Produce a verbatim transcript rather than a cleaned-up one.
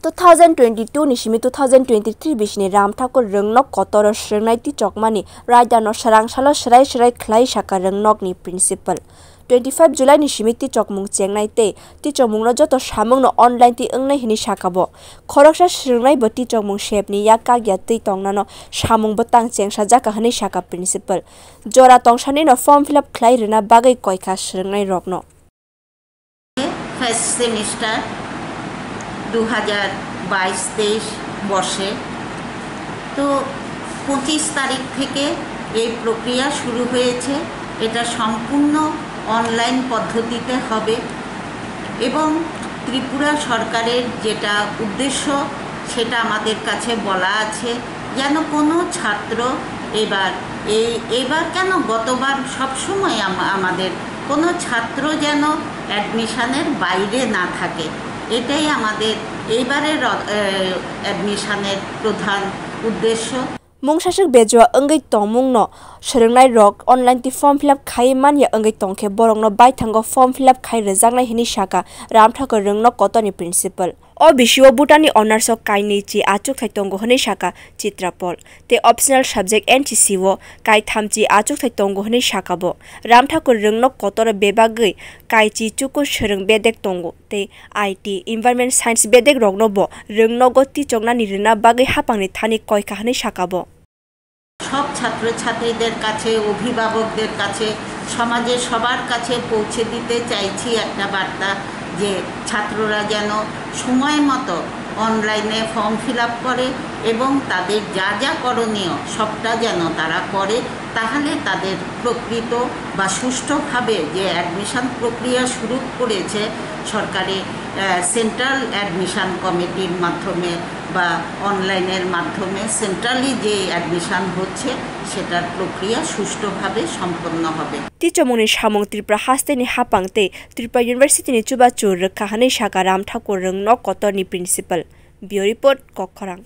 Two thousand twenty-two ni simi two thousand twenty-three bisini Ram Thakur Rwngnok Kotoro swrwngnai tichokmani raidano swrang salo swrai swrai khlai saka rwngnokni principal. Twenty-five July ni simi tichokmung chengnai tei tichokmungno joto samungno online twi wngnai hwnwi saka bo. Khoroksa swrwngnai bo tichokmung sepni yak kagya twi tongnano samung bwtang chengsa jaka hwnwi saka principal. Jora tongsanino form fill up khlai rwna bagwi koikha swrwngnai rokno. First semester দু হাজার বাইশ তেইশ বর্ষে। তো পঁচিশ তারিখ থেকে এই প্রক্রিয়া শুরু হয়েছে। এটা সম্পূর্ণ অনলাইন পদ্ধতিতে হবে এবং ত্রিপুরা সরকারের যেটা উদ্দেশ্য, সেটা আমাদের কাছে বলা আছে, যেন কোনো ছাত্র এবার এই, এবার কেন, গতবার সবসময় আম-, আমাদের কোনো ছাত্র যেন অ্যাডমিশনের বাইরে না থাকে, এটাই আমাদের এইবারের অ-, এ, অ্যাডমিশনের প্রধান উদ্দেশ্য। Mungsaswk bejua wngwi tongmungno swrwngnai rok online twi form fill up khai manya wngwi tongkhe borokno baithango form fill up khai rwjaknai hwnwi saka Ram Thakur Rwngnok Kotorni principal. O bisio Bhutanni honours o kainwi chi achukthai tongo hwnwi saka Chitra Paul, tei optional subject N C C o kaitham chi achukthai tongo hwnwi saka bo. Ram Thakur Rwngnok Kotoro bebagwi kaichi chukun swrwng bedek tongo tei I T, Environment Science bedek rokno bo rwngnogo tichoknani rwna bagwi haphangni thani koikha hwnwi saka bo. সব ছাত্রছাত্রীদের কাছে, অভিভাবকদের কাছে, সমাজের সবার কাছে পৌঁছে দিতে চাইছি একটা বার্তা যে ছাত্ররা যেন সময় মতো অনলাইনে ফর্ম ফিল আপ করে এবং তাদের যা যা করণীয় সবটা যেন তারা করে, তাহলে তাদের প্রকৃত বা সুষ্ঠুভাবে যে অ্যাডমিশন প্রক্রিয়া শুরু করেছে সরকারি, আহ, সেন্ট্রাল অ্যাডমিশন কমিটির মাধ্যমে বা অনলাইনের মাধ্যমে সেন্ট্রালি যে অ্যাডমিশন হচ্ছে, সেটার প্রক্রিয়া সুষ্ঠুভাবে সম্পন্ন হবে। Tichomungni samung Tripura hasteni haphang tei Tripura University ni chubachu rwkha hwnwi saka Ram Thakur Rwngnok Kotorni principal. Bureau report, Kokkhorang.